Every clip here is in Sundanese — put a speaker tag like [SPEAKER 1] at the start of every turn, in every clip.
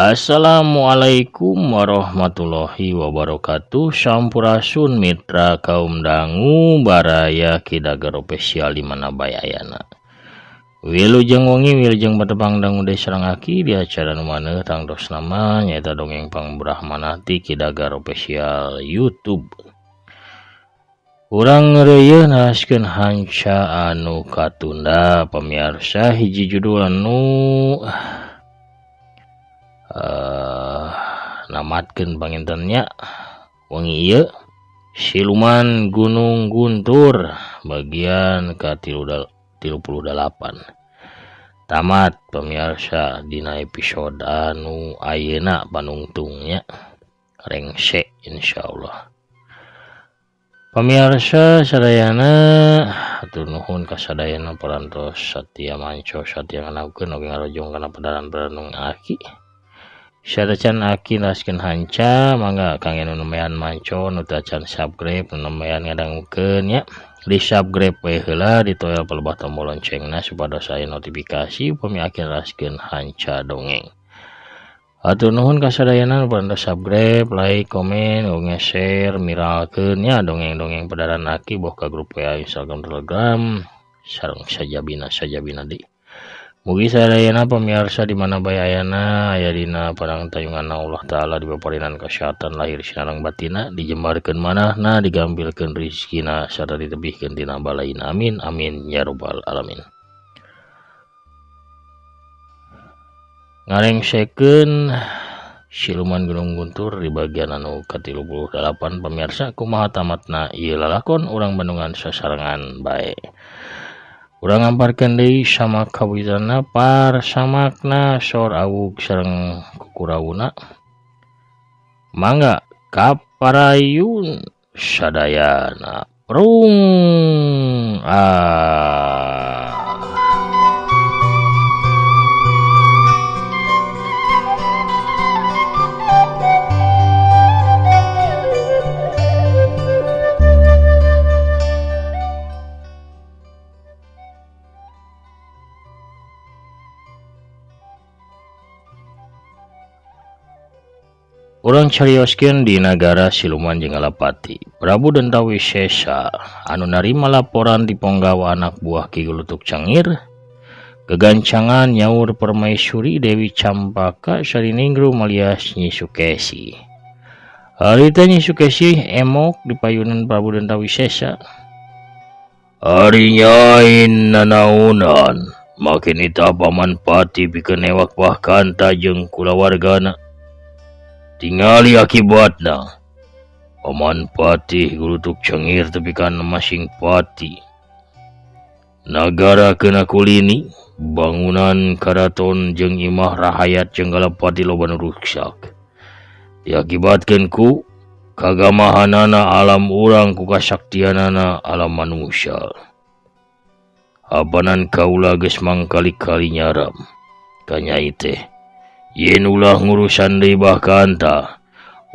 [SPEAKER 1] Assalamualaikum warahmatullahi wabarakatuh. Sampurasun mitra kaum dangu baraya Kidager Official di mana bae ayana. Wilujeng wengi wilujeng patepang dangu deui sareng aki di acara nu maneuh tangtos nama nyaeta dongeng pangbrahmana ti Kidager Official YouTube. Urang ngeureuyeuh naraskeun hanca anu katunda pamiarsa hiji judul anu namatkeun pangintennya wengi ieu Siluman Gunung Guntur bagian ka-38. Tamat pemirsa dina episode anu ayeuna panungtungnya rengse insyaallah. Pemirsa sadayana hatur nuhun ka sadayana parantos satia manco satia nganaukeun oge ngarojong kana padaran-padaran aki. Sadacan aki naraskeun hanca mangga kangge nu nemean manco nu teu acan subscribe nu nemean ngadangukeun nya di subscribe we heula ditoel palebah tombol loncengna supados aya notifikasi upami aki naraskeun hanca dongeng. Hatur nuhun ka sadayana nu parantos subscribe, like, komen, oge share, miralkeun nya dongeng-dongeng padaran aki boh ka grup WA, Instagram, Telegram sareng sajabina-sajabina deui. Mugi sadayana pemirsa di mana bae ayana aya dina panangtayungan Allah Ta'ala dipaparinan kesehatan lahir sareng batina dijembarkeun manahna digambilkeun rizkina sarta ditebihkeun tina balaina amin amin ya rabbal alamin. Ngarengsekeun Siluman Gunung Guntur di bagian anu ka-38 pemirsa kumaha tamatna ieu lalakon urang Bandungan sasarengan bae. Urang ngamparkeun deui sama kawitanna parsamakna sor awug sareng kukurawuna. Mangga kaparayun sadayana prung ah. Urang carioskeun di nagara Siluman jeung Alapati. Prabu Dentawisesa anu narima laporan ti ponggawa anak buah Ki Gulutuk Cangir, gegancangan nyaur permaisuri Dewi Campaka Sariningrum alias Nyi Sukesi. Harita Nyi Sukesi emok di payunan Prabu Dentawisesa. Ari nyain nanaunan, makin ita paman pati pikeun newak bahkanta jeung kulawargana. Tingali akibatna. Paman Patih Gulutuk Cengir tepikan masing pati. Nagara kena kulini, bangunan karaton jeung imah rahayat jeung Galapati loba nu ruksak. Diakibatkeun ku kagamahanana alam urang ku kasaktianana alam manusia. Abanan kaula geus mangkali-kali nyaram. Ka nyai teh yen ulah ngurusan deui bahkanta,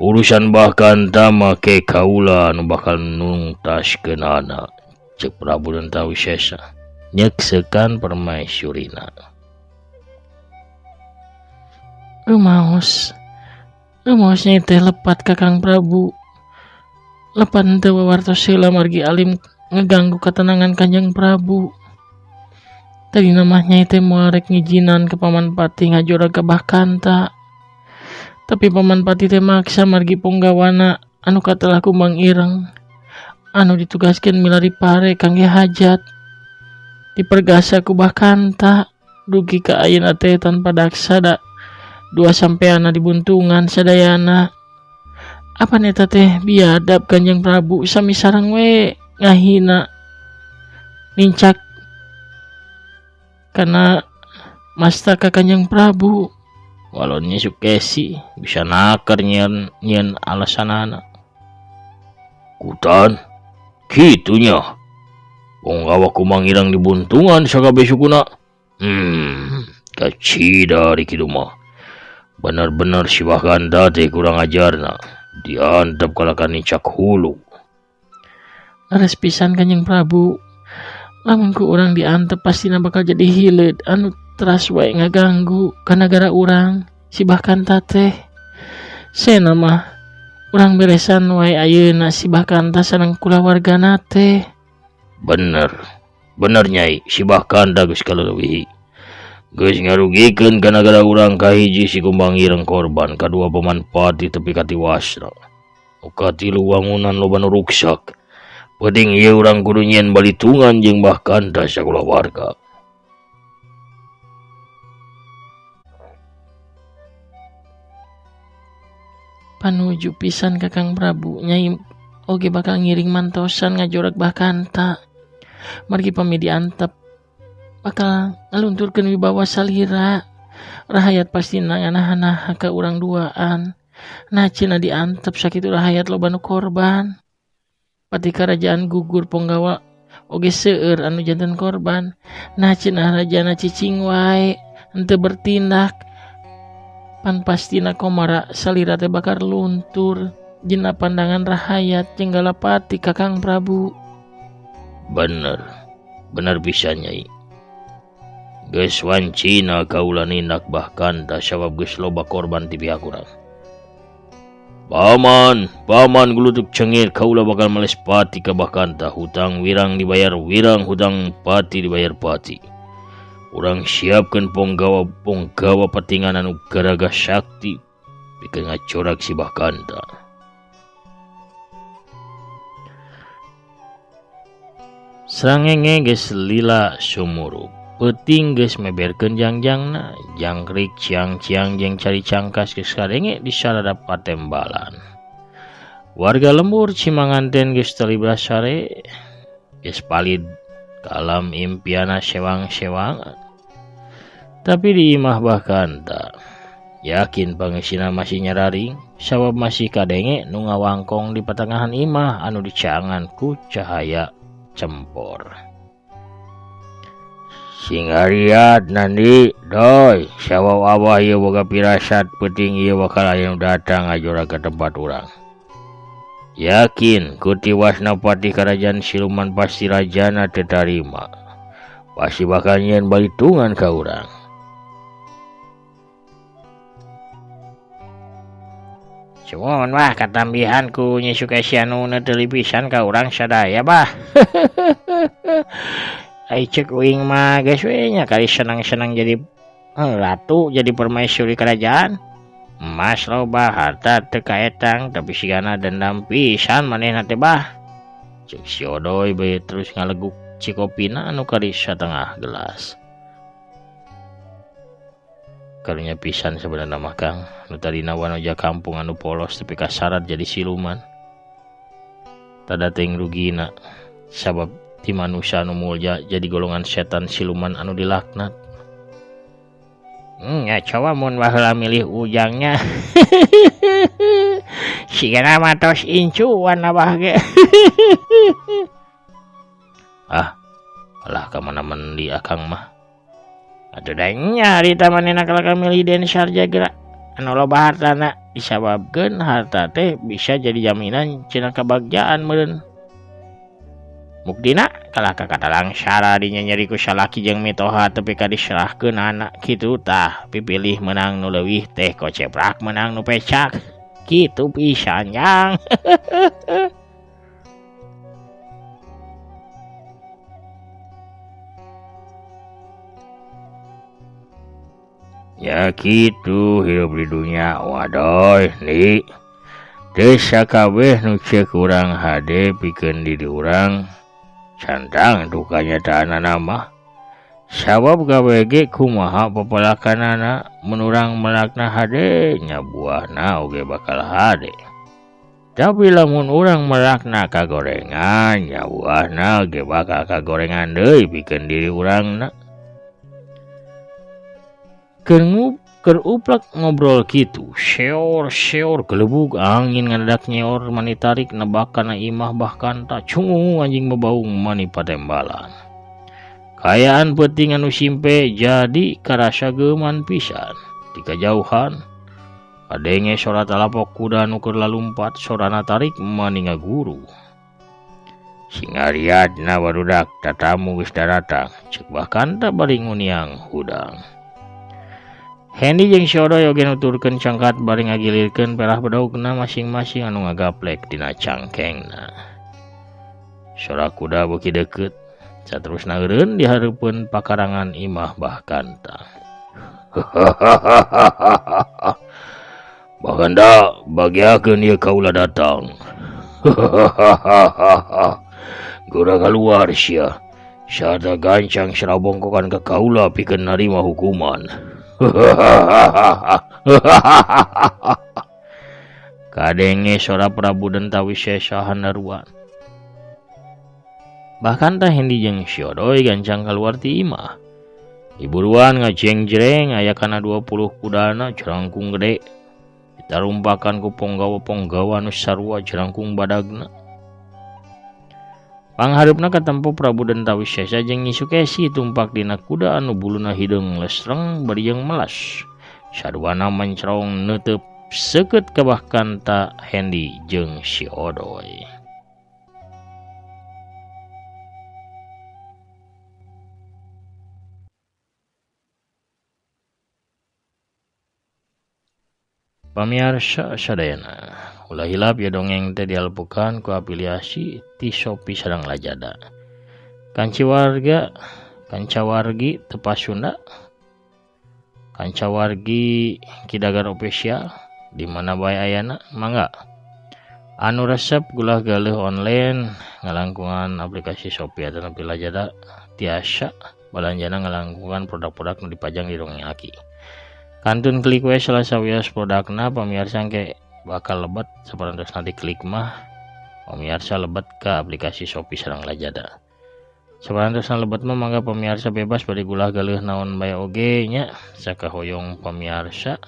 [SPEAKER 1] urusan bahkanta make kaula nu bakal nungtaskeunana. Ceuk Prabu Dentawisesa nyeksekan permaisurina.
[SPEAKER 2] Rumaos, rumaos nyai teh lepat ka Kang Prabu. Lepat henteu wawartos heula margi alim ngeganggu ketenangan Kanjeng Prabu. Tadi mah nyai teh moal rek ngijinan ke Paman Patih ngajorag ka Bahkanta. Tapi Paman Patih teh maksa margi ponggawana anu katelah Kumbang Ireng anu ditugaskeun milari pare kangge hajat. Dipergasa ku Bahkanta dugi ka ayeuna teh tanpa daksa da dua sampeana dibuntungan sadayana. Apan eta teh biadab Kanjeng Prabu sami sareng we ngahina nincak karena masta ka Kanjeng Prabu.
[SPEAKER 1] Walon Nyi Sukesi bisa naker nyeun nyeun alasanana. Kutan kitunya. Ponggawa Kumbang Ireng dibuntungan sakabeh sukuna. Kacida di kitu mah. Bener-bener si Bahkanta teh kurang ajarna. Diantep kalakan nincak hulu.
[SPEAKER 2] Leres pisan Kanjeng Prabu. Lamun ku urang diantep pastina bakal jadi hileud anu teras wae ngaganggu ka nagara urang. Si Bah Kanta teh. Sena mah urang beresan wae ayeuna si Bah Kanta sareng kulawargana teh.
[SPEAKER 1] Bener. Bener Nyai, si Bah Kanta geus kaleuwihi. Geus ngarugikeun ka nagara urang kahiji si Kumbang Ireng korban, kadua Paman Pati tepi ka tiwasna. Nu katilu wangunan loba nu ruksak. Penting ieu urang kudu nyieun balitungan jeung Bah Kanta sakulawarga.
[SPEAKER 2] Panuju pisan Kakang Prabu, Nyai oge bakal ngiring mantosan ngajorak Bah Kanta. Margi pami diantep bakal ngalunturkeun wibawa salira. Rahayat pastina nganahan-naha ka urang duaan. Nah cenah diantep sakitu rahayat loba nu korban. Pati karajaan gugur ponggawa oge seueur anu janten korban. Nah cenah rajana cicing wae henteu bertindak. Pan pastina komara salira teh bakal luntur dina pandangan rahayat jeung Galapati Kakang Prabu.
[SPEAKER 1] Bener, bener pisan Nyai. Geus wancina kaula nindak Bah Kanta sabab geus loba korban ti pihak urang. Paman, paman gulutuk cengir kaula bakal males pati ka Bah Kanta, hutang wirang dibayar wirang, hutang pati dibayar pati. Urang siapkeun ponggawa patingan anu garaga sakti pikeun ngacorak si Bah Kanta. Srangenge geus lila sumurup. Peuting geus meberkeun jangjangna, jangkrik ciang-ciang jeung cari cangkas geus kadenge di sarada patembalan. Warga lembur Cimanganten geus talibra sare, geus palid ka alam impiana sewang-sewangan. Tapi di imah Bah Kanta, yakin pangeusina masih nyararing, sabab masih kadenge nu ngawangkong di patengahan imah anu dicangan ku cahaya cempor. Sing hariat nandi doi sabab abah ieu boga pirasat peuting ieu bakal aya nu datang ngajora ka tempat urang. Yakin ku tiwasna patih karajaan siluman pasti rajana teu tarima. Pasti bakal nyieun balitungan ka urang.
[SPEAKER 2] Cuman bah katambihan ku Nyi Sukesi anu neuteli pisan ka urang sadaya bah. Ai ceuk uing mah geus we nya kali senang-senang jadi ratu, jadi permaisuri kerajaan. Emas loba, harta teu kaetang, tapi sigana dendam pisan manehna teh bah.
[SPEAKER 1] Ceuk si Odoy bae terus ngaleguk cikopina anu kali satengah gelas. Karunya pisan sebenarna mah Kang, nu tadina wanoja kampung anu polos tepi ka syarat jadi siluman. Tada teuing rugina sabab ti manusia anu mulya jadi golongan setan siluman anu dilaknat.
[SPEAKER 2] Ya coba mun baheula milih ujangnya. Sigana mah tos incuan abah ge.
[SPEAKER 1] Ah, alah ka mana mendi akang mah.
[SPEAKER 2] Atuh da nya harita manehna kalaka milih Den Sarja geura. Anu loba hartana disababkeun harta teh bisa jadi jaminan cenah kabagjaan meureun. Muktina kalah ka katalangsara dinyenyeri ku salaki jeung mitoha tepi ka diserahkeun anak kitu tah pipilih menang nu leuwih teh koceprak menang nu pecak kitu pisan jang.
[SPEAKER 1] Ya kitu hirup di dunia wadoy ni teu sakabeh nu ceuk urang hade pikeun diri urang cantang tu kanyataanana mah sabab gawe ge kumaha papalakanana mun urang melakna hade nya buahna oge bakal hade. Tapi lamun urang melakna kagorengan nya buahna oge bakal kagorengan deui pikeun diri urangna. Keur uplak ngobrol kitu, seor-seor gelebug angin ngadadak nyeor mani tarik nebak kana imah bahkan tak cungung anjing bebaung mani patembalan. Kayaan peuting anu simpe jadi karasa geuman pisan. Di kajauhan kadenge sora talapok kuda nu keur lalumpat sorana tarik mani ngaguru. Singariatna barudak tatamu geus daratang, ceuk bahkan tak bari nguniang hudang. Hendi jeung si Odoy oge nuturkeun cangkat bari ngagilirkeun pelah bedogna masing-masing anu ngagaplek dina cangkengna. Sora kuda beuki deukeut, saterusna eureun di hareupeun pakarangan imah Bah Kanta. Bah Kanta, bagiakeun ieu kaula datang. Geura kaluar sia. Sarta gancang sarabongkokan ka kaula pikeun narima hukuman. Kadenge sora Prabu Dentawisesa handaruan. Bahkan tah Hendi jeung si Odoy gancang kaluar ti imah. Diburuan ngajeng-jreng aya kana 20 kudana jerangkung gede. Ditarumpakan ku ponggawa-ponggawa nu sarua jerangkung badagna. Panghareupna katempo Prabu Dentawisesa jeung Nyi Sukesi tumpak dina kuda anu buluna hideung lesreng bari jeung melas. Saduana mencrong neuteup seukeut ka Bah Kanta, Hendi jeung si Odoy. Pamiarsa sadayana, ulah hilap ya dongeng teh dialpukan ku afiliasi ti Shopee sareng Lazada. Kancawarga, kancawargi Tepas Sunda, kancawargi Kidagar Official, di mana bae ayana mangga. Anu resep gulah galeuh online ngalangkungan aplikasi Shopee atau Lazada tiasa balanjana ngalangkungan produk-produk nu dipajang di dongeng Aki. Kantun klik we salah sawios produkna pamiarsa engke bakal lebet saperantosna diklik mah pamiarsa lebet ke aplikasi Shopee sareng Lazada. Saperantosna lebet mah mangga pamiarsa bebas bari gulah galeuh naon bae oge nya sakahoyong pamiarsa.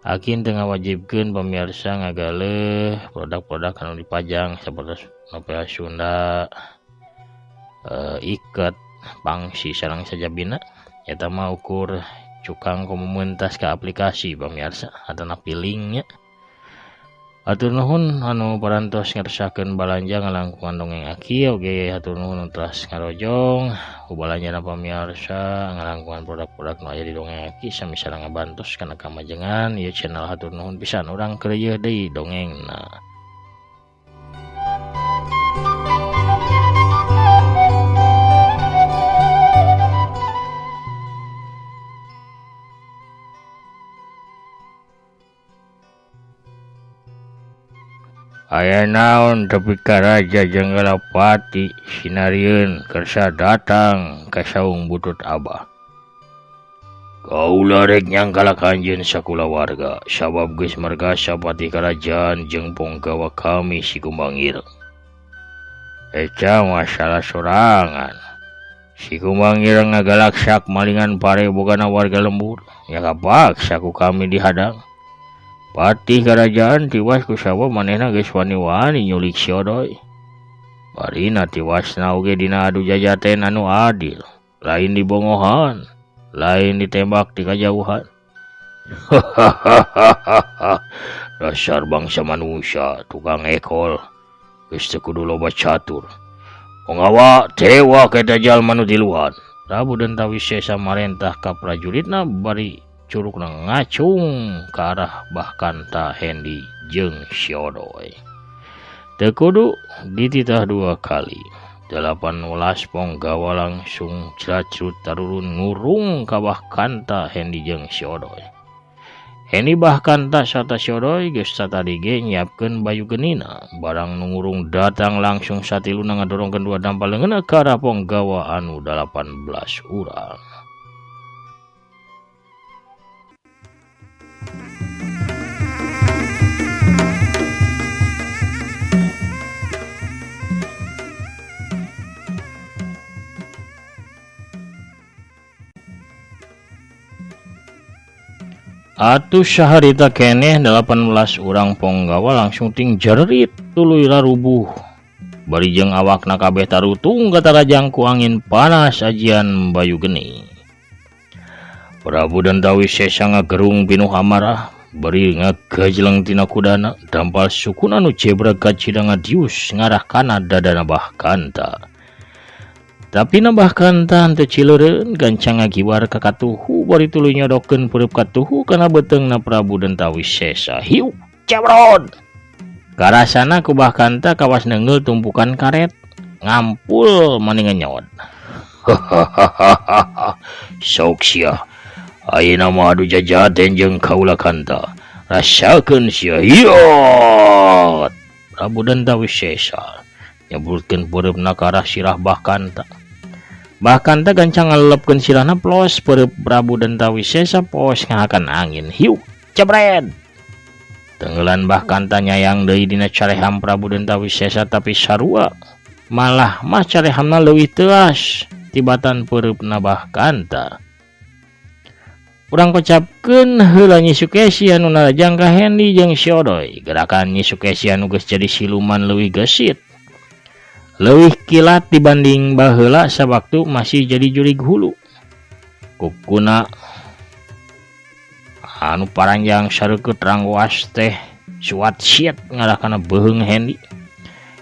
[SPEAKER 1] Akin teu ngawajibkeun pamiarsa ngagaleuh produk-produk anu dipajang sapertos novel Sunda, iket, pangsi sareng sajabina eta mah ukur cukang komunitas ke aplikasi pamiarsa atanapi linknya. Hatur nuhun anu parantos ngersakeun balanja ngalangkungan dongeng Aki oge hatur nuhun teras ngarojong ku balanjana pamiarsa ngalangkungan produk-produk nu aya di dongeng Aki sami sareng ngabantos kana kamajengan ieu channel. Hatur nuhun pisan urang keur deui dongengna. Aya naon tepi ka Raja Jenggalapati sinarieun kersa datang ka saung butut Abah. Kaula rek nyangkala ka anjeun sakulawarga sabab geus margasa patih karajaan jeung ponggawa kami si Kumbang Ireng. Eta masalah sorangan. Si Kumbang Ireng ngagalaksak malingan pare bogana warga lembur, nya kapaksa ku kami dihadang. Patih karajaan tiwas ku sabab manehna geus wani-wani nyulik si Odoy. Barina tiwasna oge dina adu jajaten anu adil, lain dibongohan, lain ditembak di kajauhan. Dasar bangsa manusia tukang ekol, geus teu kudu loba catur. Ponggawa tewak eta jalma nu tiluan. Prabu Dentawisesa marentah ka prajuritna bari curugna ngacung ka arah Bah Kanta, Hendi jeung si Odoy. Teu kudu dititah dua kali. 18 ponggawa langsung cracrut tarurun ngurung ka Bah Kanta, Hendi jeung si Odoy. Hendi Bah Kanta sarta si Odoy geus satadi ge nyiapkeun bayu genina. Barang nu ngurung datang langsung satiluna ngadorongkeun dua dampal leungeunna ka arah ponggawa anu 18 urang. Atuh saharita keneh 18 urang ponggawa langsung ting jerit tuluy rarubuh. Bari jeung awakna kabeh tarutung katarajang ku angin panas ajian bayu geni. Prabu Dentawisesa ngagerung pinuh amarah bari ngagajleng tina kudana dampal sukuna nu jebrag kacida ngadius ngarah kana dadana Bah Kanta. Tapi nambahkan tahan teu cileureun gancang ngagiwar ka katuhu bari tuluy nyodokeun peureub katuhu kana beuteungna Prabu Dentawisesa. Hiu cebrod. Karasana ku Bah Kanta kawas neungeul tumpukan karet ngampul maningan nyod. Sok sia. Ayeuna mah adu jajaten jeung kaula Kanta. Rasakeun sia. Hiot. Prabu Dentawisesa nyeburkeun peureubna ka arah sirah Bah Kanta. Bah Kanta gancang ngalelepkeun sirahna plos peureub Prabu Dentawisesa pos ngahakan angin. Hiu cebred. Tenggelan Bah Kanta nyayang deui dina careham Prabu Dentawisesa tapi sarua malah mah carehamna leuwih teuas tibatan peureubna Bah Kanta. Urang kocapkeun heula Nyi Sukesi anu narajang ka Hendi jeung si Odoy. Gerakan Nyi Sukesi anu geus jadi siluman leuwih gesit. Leuwih kilat dibanding baheula sawaktu masih jadi jurig hulu. Kukuna anu paranjang sareukeut ranggoas teh suat siet ngarah kana beuheung Hendi.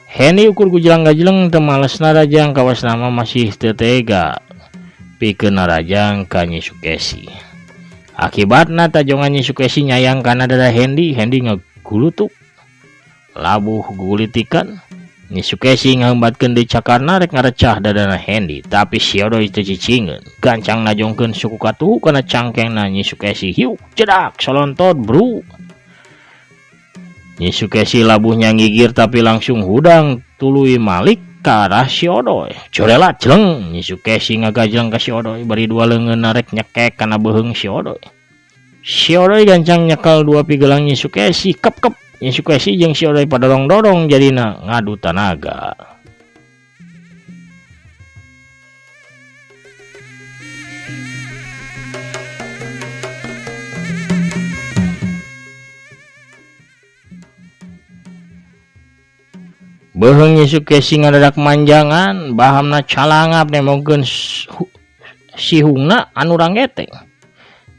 [SPEAKER 1] Hendi ukur gujlang-gajleng teu males narajang kawas nama masih teu tega pikeun narajang ka Nyi Sukesi. Akibatna tajongan Nyi Sukesi nyayang kana dada Hendi, Hendi ngagulutuk labuh gulitikan. Nyi Sukesi ngahambatkeun deui cakarna rek ngarecah dadana Hendi, tapi si Odoy teu cicingeun. Gancang najongkeun suku katuhu kana cangkengna Nyi Sukesi. Hiu cedak solontot bru. Nyi Sukesi labuhnya ngigir tapi langsung hudang tuluy malik ka arah si Odoy. Corelat jeleng Nyi Sukesi ngagajleng ka si Odoy bari dua leungeun rek nyekek kana beuheung si Odoy. Si Odoy gancang nyekel dua pigelang Nyi Sukesi kep-kep. Nyi Sukesi jeung si Odoy padorong-dorong jadina ngadu tanaga. Beuheung Nyi Sukesi ngadadak manjangan, bahamna calangap nemongkeun sihungna anu ranggeteng.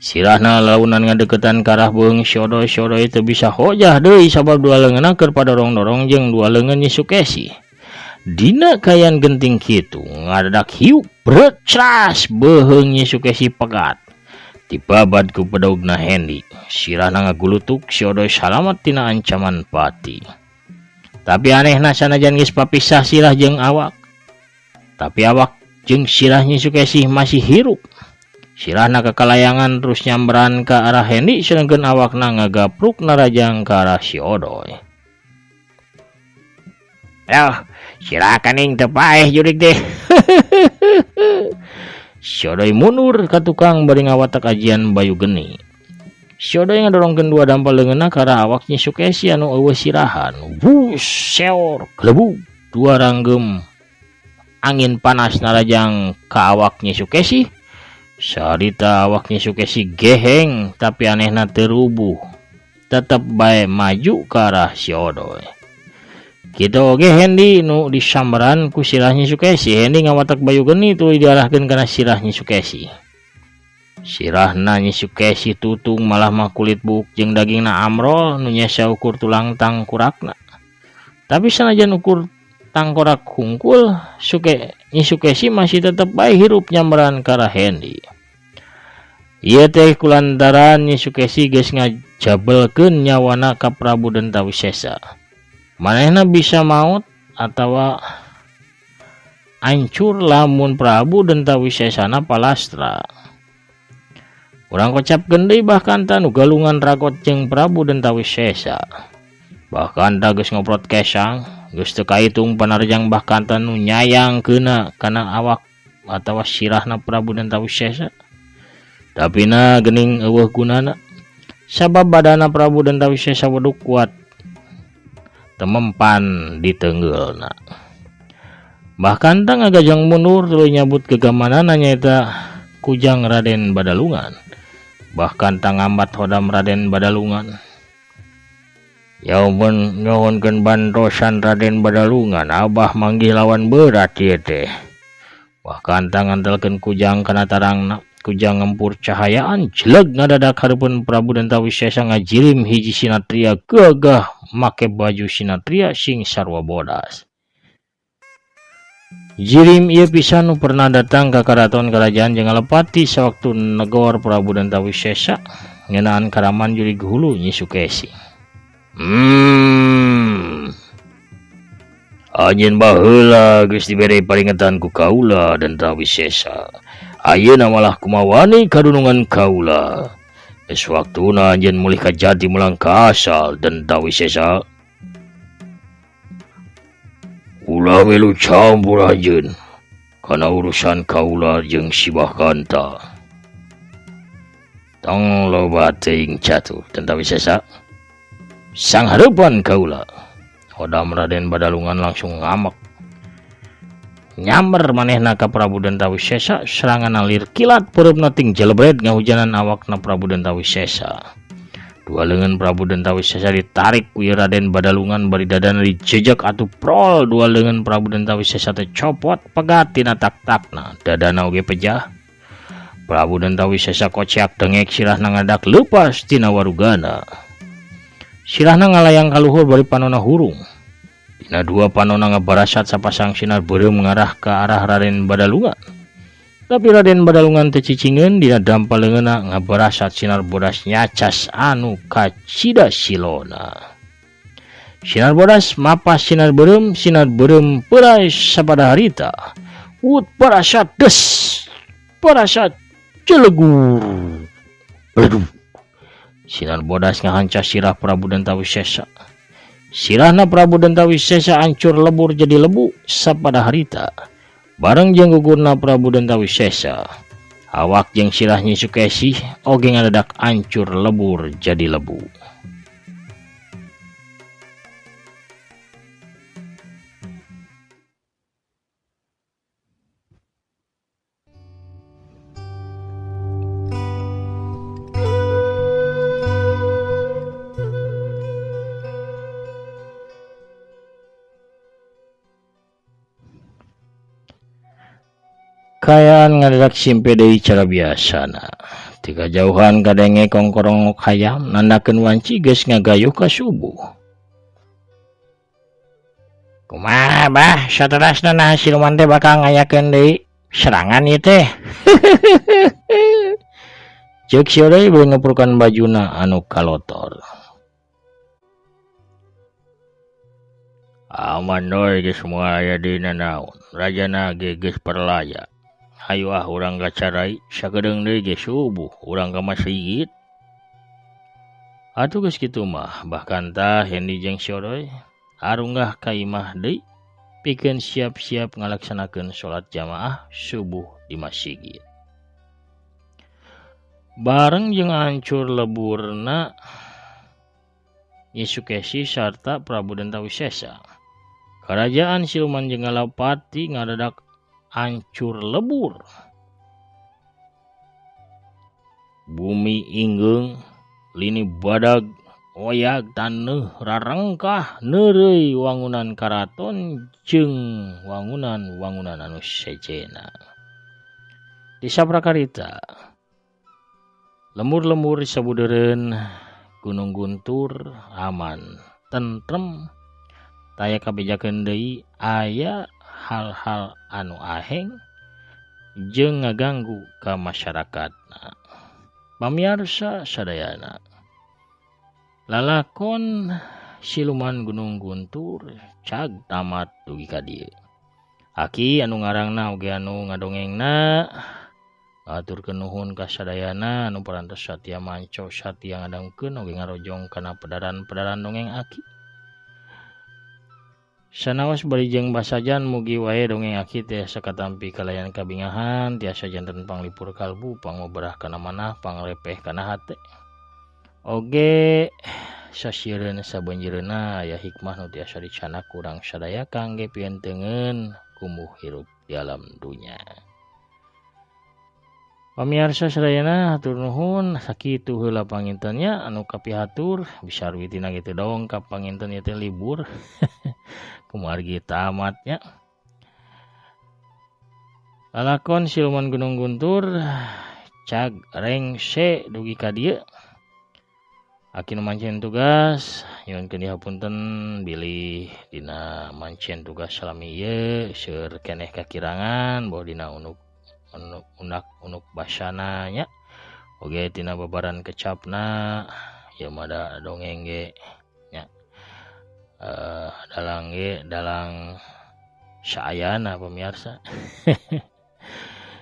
[SPEAKER 1] Sirahna launan ngadeukeutan ka arah beuheung si Odoy, si Odoy teu bisa hojah deui sabab dua leungeunna keur padorong-dorong jeung dua leungeun Nyi Sukesi. Dina kaayaan genting kitu ngadadak hiu bret cras beuheung Nyi Sukesi pegat. Dibabad ku pedaugna Hendi. Sirahna ngagulutuk si Odoy salamet tina ancaman pati. Tapi anehna sanajan geus papisah sirah jeung awak. Tapi awak jeung sirah Nyi Sukesi masih hirup. Sirahna kekalayangan terus nyamberan ka arah Hendi sedangkan awakna ngagapruk narajang ka arah si Odoy. Loh, sirah kaning teu paeh jurig teh. Si Odoy mundur ka tukang bari ngawatak ajian bayu geni. Si Odoy ngadorongkeun dua dampal leungeunna ka arah awak Nyi Sukesi anu eueuh sirahan. Wus, seor, gelebug, dua ranggem angin panas narajang ka awak Nyi Sukesi. Sarita awak Nyi Sukesi geheng tapi anehna teu rubuh. Tetep bae maju ka arah si Odoy. Kitu oge Hendi nu disambaran ku sirah Nyi Sukesi. Hendi ngawatak bayu geni tuluy diarahkeun kana sirah Nyi Sukesi. Sirahna Nyi Sukesi tutung malah mah kulit buuk jeung dagingna amrol nu nyesa ukur tulang tangkurakna. Tapi sanajan ukur tangkorak hungkul, Nyi Sukesi masih tetep bae hirup nyamberan ka arah Hendi. Ieu teh kulantaran Nyi Sukesi geus ngajabelkeun nyawana ka Prabu Dentawisesa. Manehna bisa maut atawa ancur lamun Prabu Dentawisesana palastra. Urang kocapkeun deui bahkan tanu galungan ragot jeung Prabu Dentawisesa. Bahkan ta geus ngoprot kesang, geus teu kaitung panarjang bahkan tanu nyayang keuna kana awak atawa sirahna Prabu Dentawisesa. Tapi na geuning eueuh gunana. Sabab badana Prabu Dentawisesa weduk kuat temempan diteunggeulna. Bahkan tah ngagajang mundur tuluy nyabut gegamanana nyaeta Kujang Raden Badalungan. Bahkan tah ngambat hodam Raden Badalungan. Yaupun nyuhunkeun bantosan Raden Badalungan, abah manggih lawan berat ieu teh. Bahkan tah ngantelkeun kujang kana tarangna. Kujang ngempur cahayaan jeleg ngadadak hareupeun Prabu Dentawisesa ngajirim hiji sinatria gagah make baju sinatria sing sarua bodas. Jirim ieu pisan nu pernah datang ka karaton kerajaan Jengalapati sawaktu negor Prabu Dantawisesa ngeunaan karaman jurig hulu Nyi Sukesi. Anjeun baheula geus dibere paringetan ku kaula Dantawisesa. Ayeuna malah kumawani kadunungan kaula. Geus waktuna anjeun mulih ka jati mulang ka asal Dantawisesa. Ulah melu campur anjeun kana urusan kaula jeung si Bakanta. Tong loba teuing catuh Dantawisesa. Sang hareupan kaula. Hodam Raden Badalungan langsung ngamek. Nyamber manehna ka Prabu Dantawisesa, serangan alir kilat peureupna ting jelebret ngahujanan awakna Prabu Dantawisesa. Dua leungeun Prabu Dantawisesa ditarik ku ieu Raden Badalungan bari dadana dijejek atuh prol. Dua leungeun Prabu Dantawisesa teh copot pegat tina tak-takna, dadana oge pejah. Prabu Dantawisesa kociak dengek sirahna ngadak leupas tina warugana. Sirahna ngalayang ka luhur bari panona hurung. Dina dua panona ngabarasat sapasang sinar beureum ngarah ka arah Raden Badalungan. Tapi Raden Badalungan teu cicingeun dina dampa leungeunna ngabarasat sinar bodas nyacas anu kacida silona. Sinar bodas mapas sinar beureum peurai sapada harita. Ut barasat des, barasat celegur. Aduh. Sinar bodas ngahancas sirah Prabu Dantawisesa. Sirahna Prabu Dantawisesa hancur lebur jadi lebu sapada harita. Bareng jeung gugurna Prabu Dantawisesa, awak jeung sirah Nyi Sukesi oge ngadadak hancur lebur jadi lebu. Kaayaan ngadadak simpe deui cara biasana. Ti kajauhan kadenge kongkorongok hayam nandakeun wanci geus ngagayuh ka subuh. Kumaha bah, saterasna nah siluman teh bakal ngayakeun deui serangan ieu teh. Ceuk si Odoi beuh ngeprukan bajuna anu kalotor. Aman doi geus moal aya deui nanaon. Rajana ge geus perlaya. Hayu ah urang gacarai sakedeung deui ge subuh urang ka masjid. Atuh geus kitu mah bahkan tah Hendi jeung si Odoi arunggah ka imah deui pikeun siap-siap ngalaksanakeun salat jamaah subuh di masjid. Bareng jeung hancur leburna Nyi Sukesi sarta Prabu Dantawisesa, karajaan siluman Jengalapati ngadadak hancur lebur. Bumi inggeung, lini badag, oyag taneuh rarengkah neureuy wangunan karaton jeung wangunan-wangunan anu sejenna. Di saprakarita lemur-lemur sabudeureun Gunung Guntur aman tentrem, taya kabejakeun deui aya hal-hal anu aheng jeung ngaganggu ka masyarakatna. Pamiarsa sadayana, lalakon siluman Gunung Guntur cag tamat dugi ka dieu. Aki anu ngarangna oge anu ngadongengna aturkeun nuhun ka sadayana anu parantos satia manco satia ngadangkeun oge ngarojong kana pedaran-pedaran dongeng aki. Sanaos bari jeung basajan mugi wae dongeng aki tiasa katampi kalayan kabingahan, tiasa janten panglipur kalbu, pangobrah kana manah, pangrepeh kana hate. Oge sasiereun sabeunjeureuna aya hikmah nu tiasa dicanak kurang sadaya kangge pientengeun kumuh hirup di alam dunya. Pamiarsa sadayana hatur nuhun sakitu heula pangintennya anu kapihatur bisa ruwitina gitu dong ka panginten ieu teh libur. Kumargi tamatnya. Lalakon siluman Gunung Guntur cag rengse dugi ka dieu. Aki nu mancen tugas nyuhunkeun dihapunten bilih dina mancen tugas salami ieu seueur keneh kakirangan boh dina unuk unuk unuk basana nya oge tina babaran kecapna ieu mah da dongeng ge nya dalang ge dalang saayana pemirsa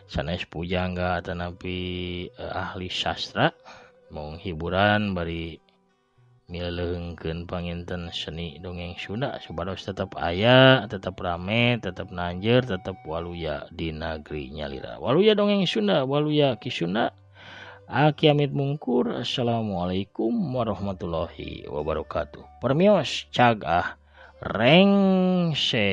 [SPEAKER 1] sanes pujangga atanapi ahli sastra mung hiburan bari mileuheungkeun panginten seni dongeng Sunda supados tetep aya, tetep rame, tetep nanjeur, tetep waluya di nagri nyalira. Waluya dongeng Sunda, waluya Ki Sunda. Aki amit mungkur. Assalamualaikum warahmatullahi wabarakatuh. Permios cag ah rengse.